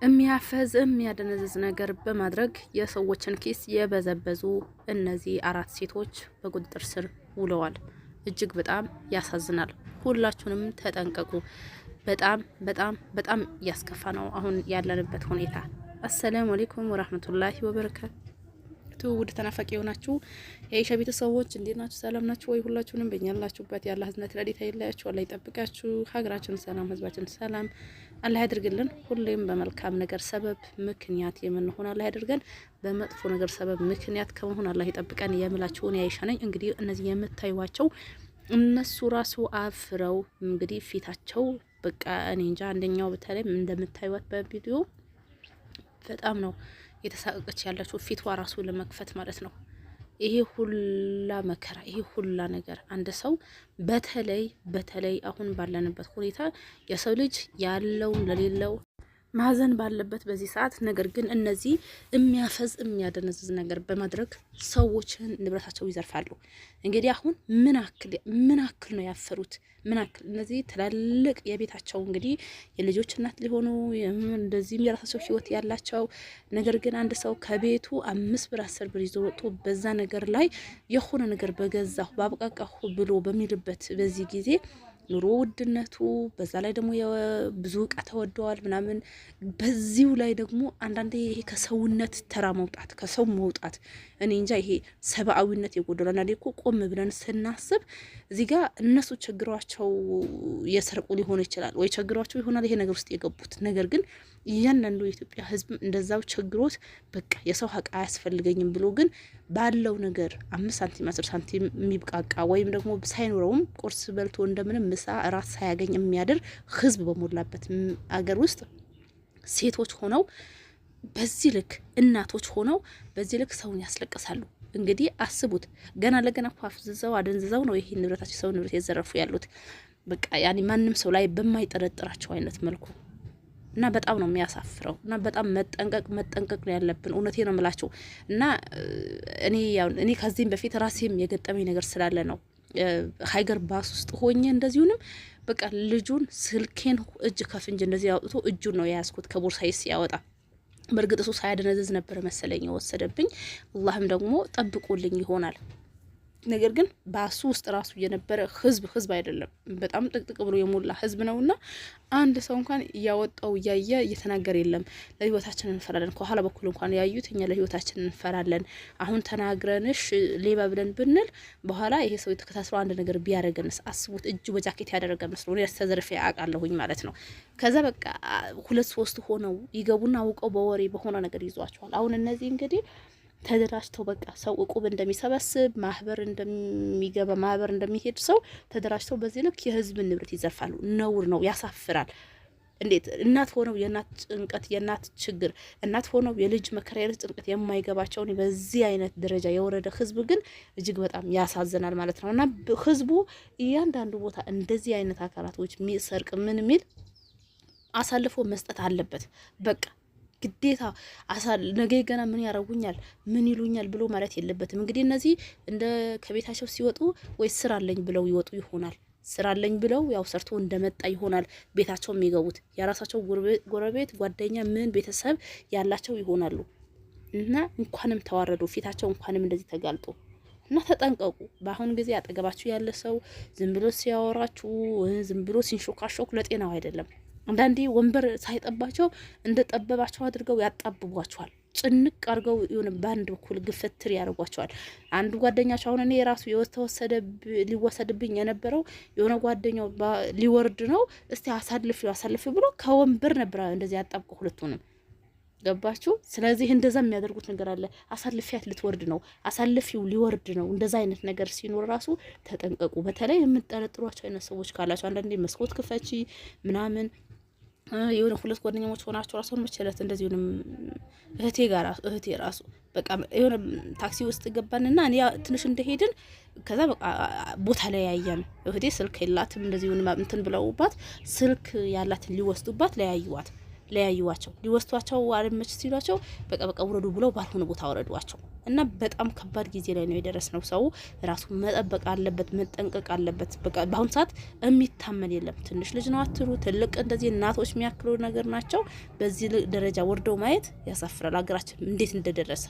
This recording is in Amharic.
የሚያፈዝ የሚያደነዝዝ ነገር በማድረግ የሰዎችን ኪስ የበዘበዙ እነዚህ አራት ሴቶች በቁጥጥር ስር ውለዋል። እጅግ በጣም ያሳዝናል። ሁላችሁንም ተጠንቀቁ። በጣም በጣም በጣም እያስከፋ ነው አሁን ያለንበት ሁኔታ። አሰላሙ አለይኩም ወራህመቱላሂ ወበረካቱ። ውድ ተናፋቂ የሆናችሁ የአይሻ ቤተሰቦች እንዴት ናችሁ? ሰላም ናችሁ ወይ? ሁላችሁንም በያላችሁበት የአላህ እዝነት ረድኤት አይለያችሁ፣ አላህ ይጠብቃችሁ። ሀገራችን ሰላም፣ ህዝባችን ሰላም አላህ ያድርግልን። ሁሌም በመልካም ነገር ሰበብ ምክንያት የምንሆን አላህ ያድርገን። በመጥፎ ነገር ሰበብ ምክንያት ከመሆን አላህ ይጠብቀን የምላችሁን የአይሻ ነኝ። እንግዲህ እነዚህ የምታዩዋቸው እነሱ ራሱ አፍረው እንግዲህ ፊታቸው በቃ እኔ እንጃ። አንደኛው በተለይም እንደምታዩት በቪዲዮ በጣም ነው የተሳቀቀች ያለችው ፊቷ ራሱ ለመክፈት ማለት ነው። ይሄ ሁላ መከራ፣ ይሄ ሁላ ነገር አንድ ሰው በተለይ በተለይ አሁን ባለንበት ሁኔታ የሰው ልጅ ያለውን ለሌለው ማዘን ባለበት በዚህ ሰዓት፣ ነገር ግን እነዚህ የሚያፈዝ የሚያደነዝዝ ነገር በማድረግ ሰዎችን ንብረታቸው ይዘርፋሉ። እንግዲህ አሁን ምን አክል ምን አክል ነው ያፈሩት? ምን አክል እነዚህ ትላልቅ የቤታቸው እንግዲህ የልጆች እናት ሊሆኑ እንደዚህም የራሳቸው ሕይወት ያላቸው፣ ነገር ግን አንድ ሰው ከቤቱ 5 ብር 10 ብር ይዞ ወጥቶ በዛ ነገር ላይ የሆነ ነገር በገዛሁ ባብቃቃሁ ብሎ በሚልበት በዚህ ጊዜ ኑሮ ውድነቱ በዛ ላይ ደግሞ ብዙ እቃ ተወደዋል ምናምን። በዚሁ ላይ ደግሞ አንዳንዴ ይሄ ከሰውነት ተራ መውጣት፣ ከሰው መውጣት፣ እኔ እንጃ፣ ይሄ ሰብአዊነት የጎደለው። አንዳንዴ እኮ ቆም ብለን ስናስብ እዚህ ጋር እነሱ ችግሯቸው የሰርቁ ሊሆን ይችላል ወይ ችግሯቸው ይሆናል ይሄ ነገር ውስጥ የገቡት። ነገር ግን እያንዳንዱ የኢትዮጵያ ሕዝብ እንደዛው ችግሮት በቃ የሰው ሀቅ አያስፈልገኝም ብሎ ግን ባለው ነገር 5 ሳንቲም 10 ሳንቲም የሚብቃቃ ወይም ደግሞ ሳይኖረውም ቁርስ በልቶ እንደምንም ምሳ እራት ሳያገኝ የሚያድር ሕዝብ በሞላበት አገር ውስጥ ሴቶች ሆነው በዚህ ልክ፣ እናቶች ሆነው በዚህ ልክ ሰውን ያስለቅሳሉ። እንግዲህ አስቡት። ገና ለገና እኮ አፍዝዘው አደንዝዘው ነው ይሄ ንብረታቸው ሰው ንብረት የዘረፉ ያሉት። በቃ ያኔ ማንም ሰው ላይ በማይጠረጥራቸው አይነት መልኩ እና በጣም ነው የሚያሳፍረው። እና በጣም መጠንቀቅ መጠንቀቅ ነው ያለብን። እውነቴ ነው የምላቸው። እና እኔ ያው እኔ ከዚህም በፊት ራሴም የገጠመኝ ነገር ስላለ ነው። ሀይገር ባስ ውስጥ ሆኜ እንደዚሁንም በቃ ልጁን ስልኬን እጅ ከፍንጅ እንደዚህ አውጥቶ እጁን ነው የያዝኩት ከቦርሳዬ ሲያወጣ። በእርግጥ እሱ ሳያደነዝዝ ነበር መሰለኝ የወሰደብኝ። አላህም ደግሞ ጠብቆልኝ ይሆናል። ነገር ግን ባሱ ውስጥ ራሱ የነበረ ህዝብ ህዝብ አይደለም፣ በጣም ጥቅጥቅ ብሎ የሞላ ህዝብ ነውና አንድ ሰው እንኳን እያወጣው እያየ እየተናገር የለም። ለህይወታችን እንፈራለን። ከኋላ በኩል እንኳን ያዩት እኛ ለህይወታችን እንፈራለን። አሁን ተናግረንሽ ሌባ ብለን ብንል በኋላ ይሄ ሰው የተከታትሎ አንድ ነገር ቢያደርገንስ? አስቡት። እጁ በጃኬት ያደረገ መስሎ እኔ ተዘርፌ አውቃለሁኝ ማለት ነው። ከዛ በቃ ሁለት ሶስት ሆነው ይገቡና አውቀው በወሬ በሆነ ነገር ይዟቸዋል። አሁን እነዚህ እንግዲህ ተደራጅተው በቃ ሰው እቁብ እንደሚሰበስብ፣ ማህበር እንደሚገባ፣ ማህበር እንደሚሄድ ሰው ተደራጅተው በዚህ ልክ የህዝብን ንብረት ይዘርፋሉ። ነውር ነው፣ ያሳፍራል። እንዴት እናት ሆነው የእናት ጭንቀት የእናት ችግር፣ እናት ሆነው የልጅ መከራ የልጅ ጭንቀት የማይገባቸውን በዚህ አይነት ደረጃ የወረደ ህዝብ ግን እጅግ በጣም ያሳዝናል ማለት ነው። እና ህዝቡ እያንዳንዱ ቦታ እንደዚህ አይነት አካላቶች የሚሰርቅ ምን የሚል አሳልፎ መስጠት አለበት በቃ ግዴታ። ነገ ገና ምን ያረጉኛል ምን ይሉኛል ብሎ ማለት የለበትም። እንግዲህ እነዚህ እንደ ከቤታቸው ሲወጡ ወይ ስራ አለኝ ብለው ይወጡ ይሆናል። ስራ አለኝ ብለው ያው ሰርቶ እንደመጣ ይሆናል ቤታቸው የሚገቡት። የራሳቸው ጎረቤት፣ ጓደኛ፣ ምን ቤተሰብ ያላቸው ይሆናሉ። እና እንኳንም ተዋረዱ ፊታቸው እንኳንም እንደዚህ ተጋልጦ። እና ተጠንቀቁ። በአሁን ጊዜ አጠገባችሁ ያለ ሰው ዝም ብሎ ሲያወራችሁ፣ ዝም ብሎ ሲንሾካሾክ ለጤናው አይደለም። አንዳንዴ ወንበር ሳይጠባቸው እንደ ጠበባቸው አድርገው ያጣብቧቸዋል። ጭንቅ አድርገው የሆነ በአንድ በኩል ግፍትር ያደርጓቸዋል። አንዱ ጓደኛቸው አሁን እኔ የራሱ የተወሰደ ሊወሰድብኝ የነበረው የሆነ ጓደኛው ሊወርድ ነው፣ እስቲ አሳልፍ አሳልፍ ብሎ ከወንበር ነበር እንደዚህ ያጣብቀው ሁለቱንም። ገባችሁ? ስለዚህ እንደዛ የሚያደርጉት ነገር አለ። አሳልፊያት ልትወርድ ነው፣ አሳልፊው ሊወርድ ነው። እንደዛ አይነት ነገር ሲኖር ራሱ ተጠንቀቁ። በተለይ የምትጠረጥሯቸው አይነት ሰዎች ካላቸው አንዳንዴ መስኮት ክፈቺ ምናምን የሆነ ሁለት ጓደኛሞች ሆናቸው ራሱን መቸለት እንደዚህ ሆነ። እህቴ ጋር እህቴ ራሱ በቃ የሆነ ታክሲ ውስጥ ገባንና እኔ ትንሽ እንደሄድን ከዛ በቃ ቦታ ላይ ያየን። እህቴ ስልክ የላትም፣ እንደዚህ ሆነ እንትን ብለውባት ስልክ ያላትን ሊወስዱባት ለያዩዋት። ለያዩዋቸው። ሊወስዷቸው አልመች ሲሏቸው በቃ በቃ ውረዱ ብለው ባልሆነ ቦታ ወረዷቸው። እና በጣም ከባድ ጊዜ ላይ ነው የደረስነው። ሰው ራሱ መጠበቅ አለበት፣ መጠንቀቅ አለበት። በቃ በአሁኑ ሰዓት የሚታመን የለም። ትንሽ ልጅ ነው አትሉ፣ ትልቅ እንደዚህ እናቶች የሚያክሉ ነገር ናቸው። በዚህ ደረጃ ወርደው ማየት ያሳፍራል። ሀገራችን እንዴት እንደደረሰ።